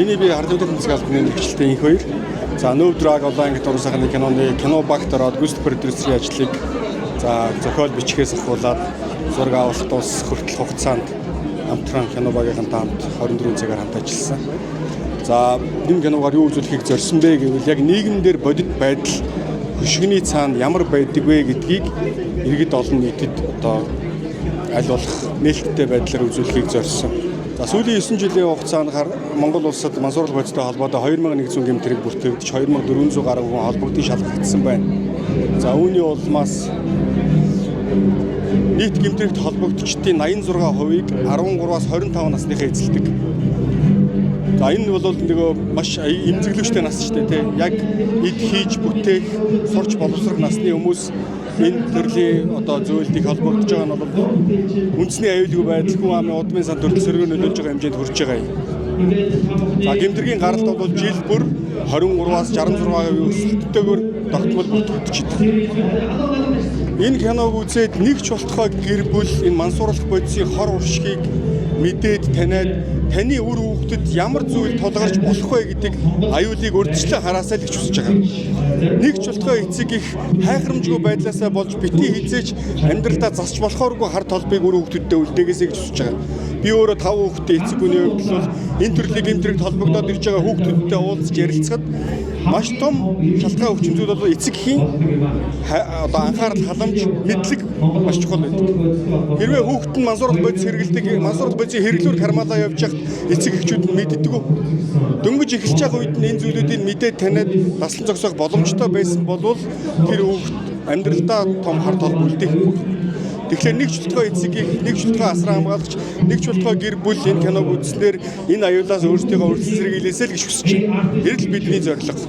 Миний бие Харлын тэмцээн албаны мэргэжилтэн инх хоёр. За, No Drug олон ангит уран сайхны киноны кино багт ороод гүйцэтгэх продюсерийн ажлыг, за, зохиол бичгээс ахуулаад зураг авалт ус хүртэл хугацаанд хамтран кино багийнхантай хамт 24 цагаар хамт ажилласан. За, энэ киногаар юу үзүүлэхийг зорьсон бэ гэвэл яг нийгэмдэр бодит байдал, хөшигний цаана ямар байдаг вэ гэдгийг иргэд олон нийтэд одоо аль болох нээлттэй байдлаар үзүүлэхийг зорьсон. За, сүүлийн 9 жилийн хугацаанд Монгол улсад мансууруулах бодистой холбоотой 2100 гэмт хэрэг бүртгэгдэж, 2400 гаруй хүн холбогдсон шалгагдсан байна. За, үүний улмаас нийт гэмт хэрэгт холбогдчдын 86%-ийг 13-аас 25 насныхаа эзэлдэг. За, энэ бол нөгөө маш эмзэглэгчтэй нас шүү дээ, тий. Яг эд хийж бүтээх, сурч боловсрох насны хүмүүс энэ төрлийн одоо зүйлд их холбогдож байгаа нь бол үндэсний аюулгүй байдал, хүн амын удмын сан төрөл сөргөөр нөлөөлж байгаа хэмжээнд хүрч байгаа юм. За, гэмт хэргийн гаралт бол жил бүр 23-аас 66% өсөлттэйгээр тогтмол бүртгэгдэж идэг. Энэ киног үзээд нэг ч болтугай гэр бүл энэ мансууруулах бодисын хор уршгийг мэдээд таниад, таны үр хүүхдэд ямар зүйл тулгарч болох вэ гэдэг аюулыг урьдчилан хараасай л гэж хүсэж байгаа. Нэг ч болтугай эцэг их хайхрамжгүй байдлаасаа болж битгий хэзээ ч амьдралдаа засч болохооргүй хар толбыг үр хүүхдүүдэд үлдээгээсэй гэж хүсэж байгаа. Би өөрөө тав хүүхэдтэй эцэг хүний хувьд бол энэ төрлийн гэмт хэрэгт холбогдоод ирж байгаа хүүхдүүдтэй уулзч ярилцахад маш том шалтгаан хүчин зүйл бол эцэг эхийн одоо анхаарал, халамж, мэдлэг маш чухал байдаг. Хэрвээ хүүхэд нь мансууруулах бодис хэрэглэдэг, мансууруулах бодисын хэрэглүүр кармалаа явж байхад эцэг эхчүүд нь мэддэг. Дөнгөж эхэлж байгаа үед нь энэ зүйлүүдийг мэдээд таниад таслан зогсоох боломжтой байсан бол тэр хүүхэд амьдралдаа том хар толбо үлдээхгүй. Тэгэхээр нэг ч болтугай эцэг их, нэг ч болтугай асран хамгаалагч, нэг ч болтугай гэр бүл энэ киног үзснээр энэ аюулаас өөрсдийгөө урьдчилан сэргийлээсэй л гэж хүсэж байна. Тэр л бидний зорилго.